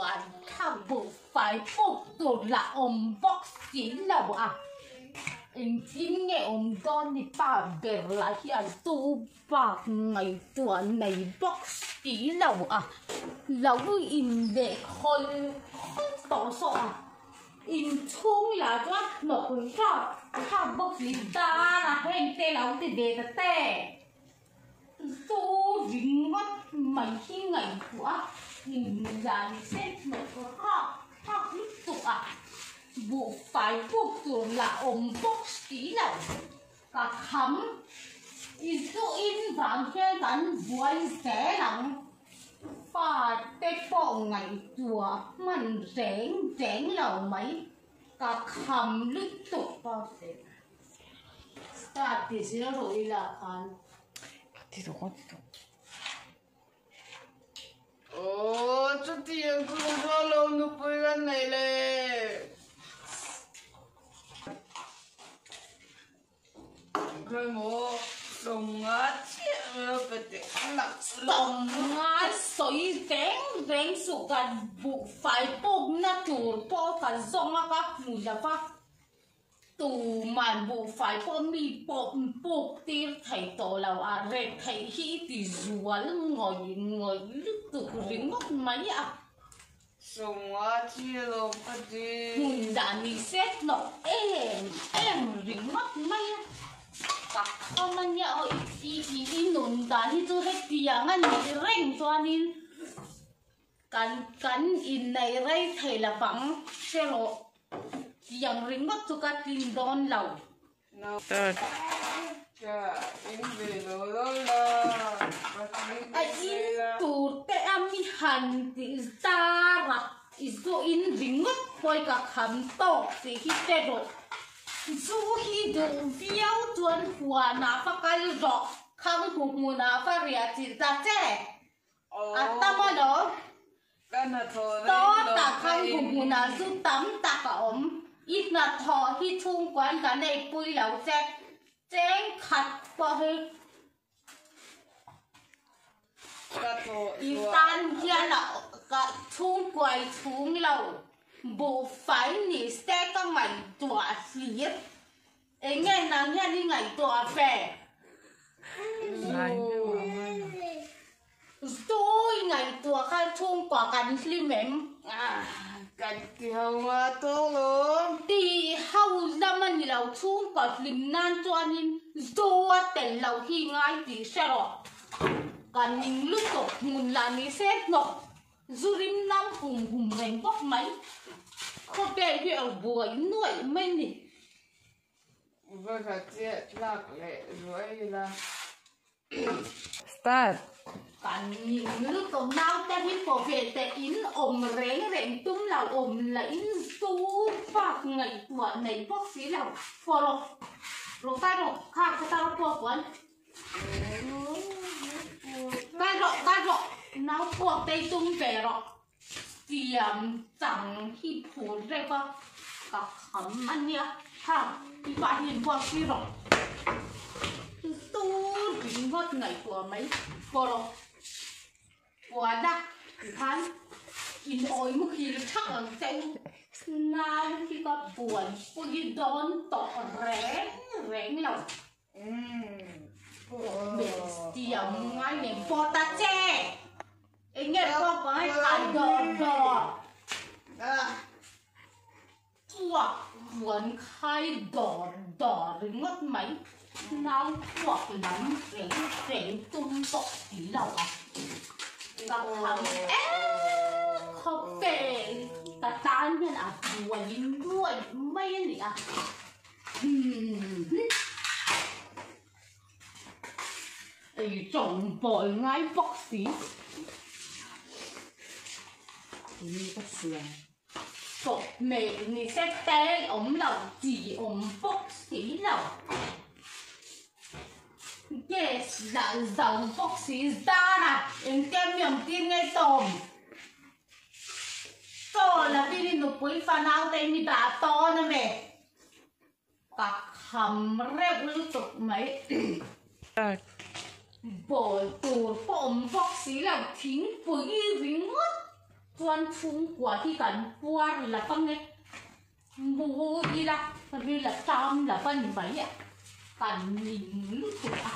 buai thlak buhfai puk tur lah awm bawk si lo a, engtin nge awm dawn ni pa ber lah hian tu bak ngaihtuah nei bawk si lo a, lo in leh khawl khawl tawh zawk a, inchhung lah chuan hnawk rap thlak bawk si dar a heng te lo ti ve ta te. Zu ringawt mai hi ngaihtuah a inlan sen hnawk rap thlak lutuk a, buhfai puk tur lah awm bawk si lo. Ka kham i zu in vang hian kan buai zel ang. Fate pawh ngaihtuah hman reng reng lo mai, ka kham lutuk. Start ti zel rawh ila khan. Ti rawh ti rawh. Aw chutiang chu ka lo nupui ka nei le. Khawimaw tlawmnga chiah mai a pe teh lak Tlawmnga sawi reng reng suh kan buhfai pukna tur pawh ka zawng a ka hmu lo va. Tuman buhfai pawh mi pawh puk tir thei tawh lo a, rek theih hi i ti zual ngawih ngawih lutuk ringawt mai a. Sawmnga chi alawm ka ti. Hmun dah ni se hnawk em em ringawt mai a. Ka kham a nia aw i i i nun dan hi chu hetiang a nih reng chuanin kan kan inneih rei thei lovang hre rawh. Tiang ringawt chu ka tlin dawn lo. A in tur te a mi han tih zar a, i zu in ringawt pawh ka kham tawk tih hi te rawh. Zu hi duh viau chuan huanah va kal rawh, khang hmuhmunah va riah chilh ta che. A tam alawm. Tawtah khan kum hmunah zu tam tak a awm. I hnathawh hi chhungkuan kan eipui lo che. Cheng khat pawh hi i tan hian a chhungkuai chhung lo. Buhfai ni se ka ngaihtuah hlir. Eng nge nang hian i ngaihtuah ve? Zu i ngaihtuah khan chhungkua kan hlim em? Kan ti ho nga tawk lo. Ti ho lam a ni lo, chhungkua hlim nan chuanin zu a tel loh hi ngai tih hre rawh. Kan ning lutuk hmun lah ni se hnawk zu rim nam hum hum reng bawk mai. Khawvel hi a buai nuaih mai ni. Vawikhat chiah tlak leh ruai ila. Start. Kan ning lutuk naute hi pawh ve teh in awm reng reng tum lo awm la in zu bak ngaihtuah nei bawk si lo. Pawh rawh rawh kai rawh kha ka tang pawh kual. Kai rawh kai rawh nau pawh tei tum ve rawh. Siam chang hi phur reuh a, ka kham a nia, ha i pa hi in buak si rawh. Tur ringawt ngaihtuah mai pawh rawh. Puan a tikhan in awi muhil thak ang che u. Nau hi ka buaipui dawn tawh reng reng lo. Tiang ngai nen pawh ta che. Eng nge pawh ka ngai khai dawr dawr. Puak puan khai dawr dawr ringawt mai. Nau puak lam reng reng tum pawh si lo a. Ka kham em khawp vel ka tan hian a buai nuai mai a ni a. Ei tawng bawl ngai bawk si. Chawp hmeh ni se tel awm lo chi awm bawk si lo. Gas lah zo bawk si zar a engtia mi awm tir nge tawm. Chaw la tin i nupui fanau te mi dah tawn a me. Ka kham reuh lutuk mai. Bawl tur pawh awm bawk si lo thingpui ringawt. Chuan chhungkua hi kan puar la pang e. Mu ila ril a tam la va ni mai a, kan ning lutuk a.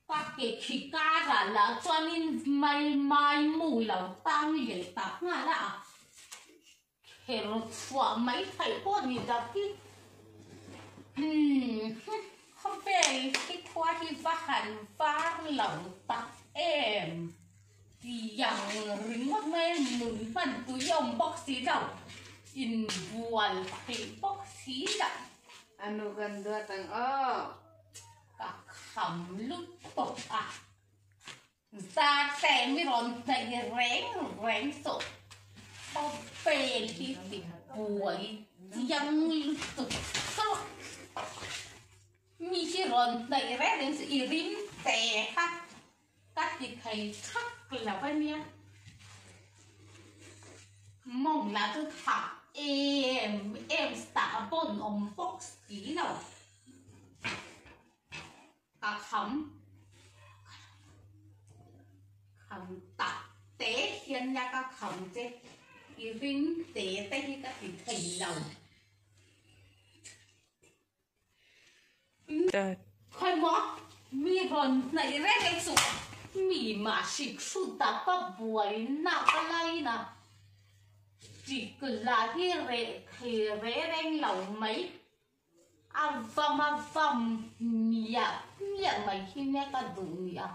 Ka ke khi karah lah chuanin mai mai mu lo tang leh ta nghal a. Kher chhuah mai theih pawh ni dak hi. Umm khawvel hi khua hi va han var lo tak em tiang ringawt mai a nun hman tui a awm bawk si lo inbual theih bawk si lo. A nu kan duat ang aw. Ka kham lutuk a. Zate mi rawn hnaih reng reng suh. Khawvel hi ti buai chiang lutuk tawk. Mi hi rawn hnaih reng reng suh i rim te kha ka ti thei thak lo a nia. Mawng lah chu thah em em sah pawn awm bawk si lo. Ka kham kham tak te hian nia ka kham che i ring te te hi ka ti thei lo. Khawi maw mi rawn hnaih reng reng suh mi mah hrik hrut tak pa buai nak a lain a hrik lah hi reh thei reng reng lo mai. A vam a vam miah miah mai khi nia ka duh ni a.